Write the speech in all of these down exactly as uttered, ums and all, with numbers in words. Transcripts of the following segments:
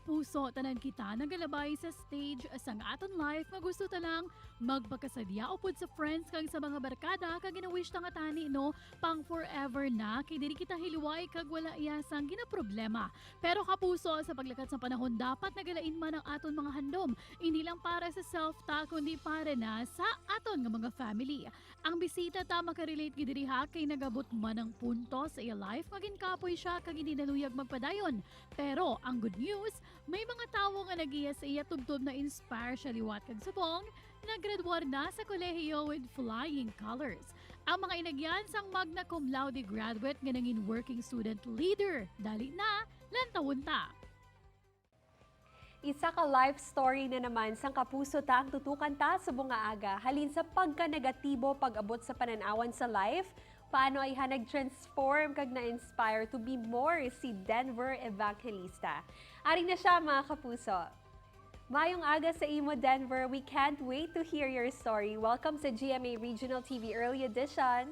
kapuso, tanan kita nagalabay sa stage sang aton life nga gusto ta lang magpakasadya upod sa friends kag sa mga barkada, kag gina-wish ta nga tani, no, pang forever na, kay diri kita hiliway kag wala iya sang ginaproblema. Pero kapuso, sa paglakat sa panahon, dapat nagalain man ang aton mga handom, hindi lang para sa self ta, kundi para na sa aton nga mga family. Ang bisita ta makarelate gid diri, ha, kay nagabot man ang punto sa iya life nga ginkapoy siya kag hindi naluyag magpadayon. Pero ang good news, may mga tawo nga nagiya sa iya tubtob na-inspire siya liwat kag subong naggraduar na sa kolehiyo with flying colors. Ang mga inagyan sang magna cum laude graduate nga nangin working student leader, dali na, lantawon ta. Isa ka life story na naman sang kapuso ta ang tutukan ta subong nga aga. Halin sa pagka-negatibo pag-abot sa panan-awan sa life, paano ayha nag-transform kag na-inspire to be more si Denver Evangelista. Ari na siya, mga kapuso. Mayong aga sa imo, Denver. We can't wait to hear your story. Welcome sa G M A Regional T V Early Edition.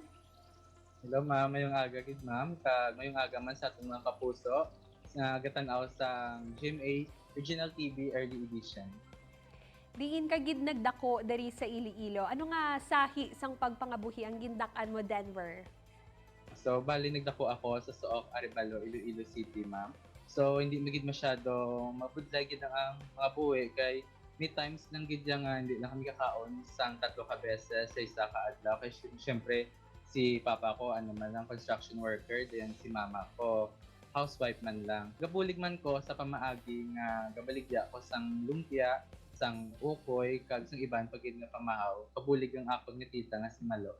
Hello, ma'am. Mayong aga gid, ma'am. Kag mayong aga man sa atong mga kapuso nga gatan-aw sa G M A Regional T V Early Edition. Diin ka gid nagdako diri sa Iloilo? Ano nga sahi sang pagpangabuhi ang gindak-an mo, Denver? So, bali, nagdako ako sa Suok, Arevalo, Iloilo City, ma'am. So, hindi na gid masyado mabudlay gid ang, ang mga buhi kay may times lang gid yan nga hindi lang kami kakaon sang tatlo ka beses sa isa ka adlaw. Kay sy-, syempre, si papa ko, ano man lang, construction worker, then si mama ko, housewife man lang. Gabulig man ko sa pamaagi nga gabaligya ko sang lumpia, sang ukoy, kag sang iban pa gid nga pamahaw. Kabulig ang akon nga tita nga si Malo.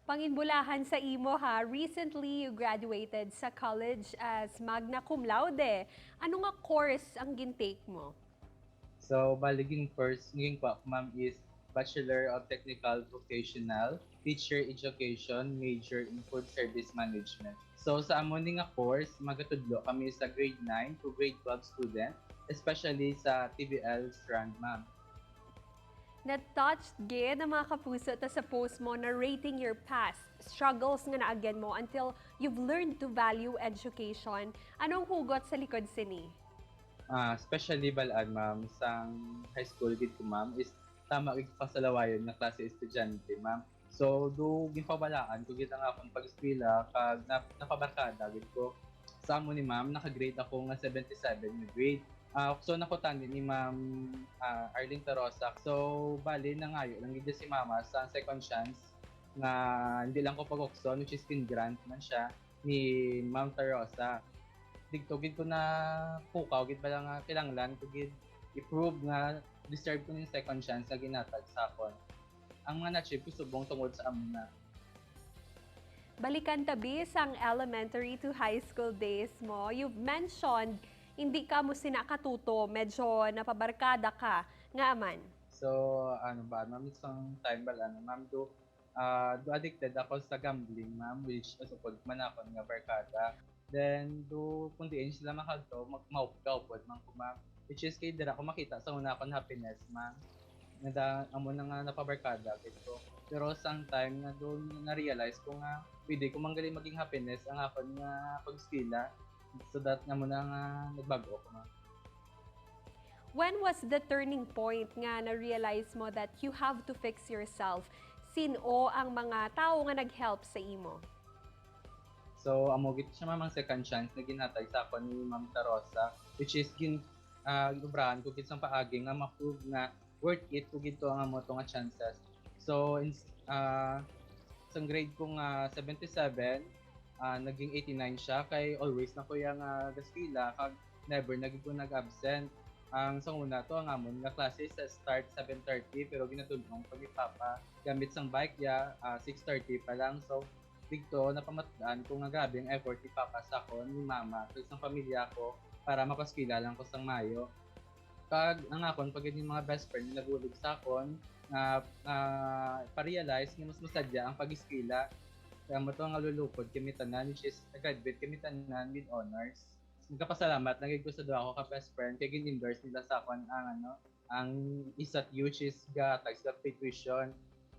Panginbulahan sa imo, ha, recently you graduated sa college as magna cum laude. Ano nga course ang gintake mo? So, bali, gin first, gin kuha ko, ma'am, is Bachelor of Technical Vocational Teacher Education, major in Food Service Management. So, sa amo ni nga course, magatudlo kami sa grade nine to grade twelve student, especially sa T V L strand, ma'am. Na-touched gid ang mga kapuso ta sa post mo narrating your past struggles nga naagyan mo until you've learned to value education. Anong hugot sa likod sini? Ah, especially bal-an, ma'am, sang high school gid ko, ma'am, is tama gid ko kasalawayon nga klase estudyante, ma'am. So, do ginpabalaan ko gid ang akon pag-eskwela kag nap-, napabarkada gid ko. Sa amo ni ma'am, naka-grade ako nga seventy-seven nga grade. Ah, ukson ako tani ni Ma'am, ah, Arlene Tarosa. So, bali, nangayo lang gid si mama sa second chance nga hindi lang ko pag-ukson, which is gin-grant man siya ni Ma'am Tarosa. Didto gid ko napukaw gid bala nga kinahanglan ko gid i-prove nga deserve ko ning second chance nga ginhatag sa akon. Ang mga na-achieve ko subong tungod sa amo na. Balikan ta, bi, sang elementary to high school days mo. You've mentioned hindi ka mo sina katuto, medyo napabarkada ka. Ngaa man? So, ano ba, ma'am, isang time bala, ano, ma'am, do, ah, do addicted ako sa gambling, ma'am, which is upod man akon nga barkada. Then, do, kung diin sila makadto, mag-, maupod-upod man ko, ma'am. Which is, kay dira ko makita sa una akon happiness, ma'am. Nada, amo na nga napabarkada gid ko. Pero sang time nga doon, na-realize ko nga pwede ko man gali maging happiness ang akon nga pag-eskwela. So that, amo na nga nagbag-o ko, ma'am. When was the turning point nga na-realize mo that you have to fix yourself? Sin-o ang mga tawo nga nag-help sa imo? So, amo gid siya, ma'am, ang second chance na ginhatag sa akon ni Ma'am Tarosa, which is gin-, ah, gin-obrahan ko gid sang paagi nga ma-prove nga worth it ko gid to ang amo to nga chances. So, in, ah, sang grade ko nga seventy-seven, ah, naging eighty-nine siya, kay always na ko iya nga gaeskwela, kag never na gid ko nag-absent. Ang sa una to, ang amon nga klase sa start seven thirty, pero ginatul-ong pa ni Papa gamit sang bike niya, ah, six thirty pa lang. So, didto, napamat-an ko nga grabe ang effort ni Papa sa akon, ni Mama, kag sang pamilya ko para makaeskwela lang ko sang maayo. Kag ang akon pa gid nga mga best friend nga nagbulig sa akon, nga, ah, pa-realize nga mas masadya ang pag-eskwela. Kay amo to nga lulukod kami tanan, which is nag-graduate kami tanan with honors. Nagapasalamat lang gid ko sa duha ko ka best friend kay gin-endorse nila sa akon ang, ano, ang isat, which is gahatag sila free tuition.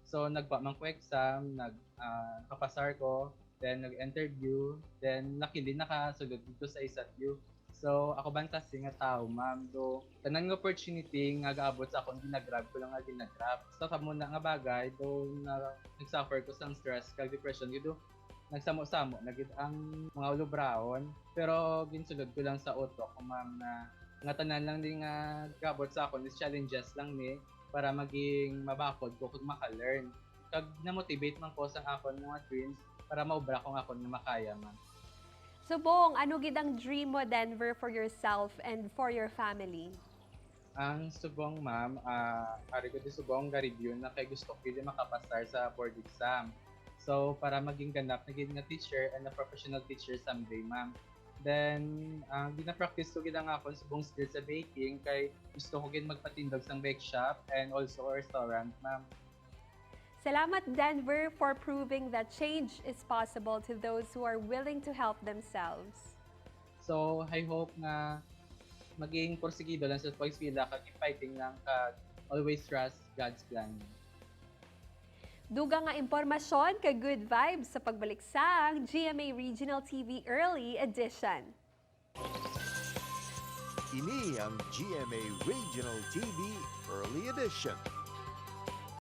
So, nagpa man ko exam, nag, ah, nakapasar ko, then nag-interview, then luckily nakasulod gid ko sa isat. So, ako bantas nga tao, ma'am. Do, tanan nga opportunity nga gaabot sa akon, ginagrab ko lang nga ginagrab. Sa kamo na nga bagay, do na, nagsuffer ko sang stress kag depression, gid do nagsamo-samo na gid ang mga ulubraon. Pero ginsulod ko lang sa utok ko, ma'am, na nga tanan lang din nga gaabot sa akon is challenges lang ni para maging mabakod ko kag maka-learn. Kag na-motivate man ko sang akon mga dreams para maobra ko ang akon nga makaya, ma'am. Subong, ano gid ang dream mo, Denver, for yourself and for your family? Ang subong, ma'am, ah, ari ko di subong ga-review na kay gusto ko gid makapasar sa board exam. So, para maging ganap na gid nga teacher and a professional teacher someday, ma'am. Then, ah, gina-practice ko gid ang akon subong skill sa baking kay gusto ko gid magpatindog sang bake shop and also a restaurant, ma'am. Salamat, Denver, for proving that change is possible to those who are willing to help themselves. So, I hope nga maging porsigido lang sa pag-eskwela kag keep fighting lang kag always trust God's plan. Dugang nga impormasyon kag good vibes sa pagbalik sang G M A Regional T V Early Edition. Ini ang G M A Regional T V Early Edition.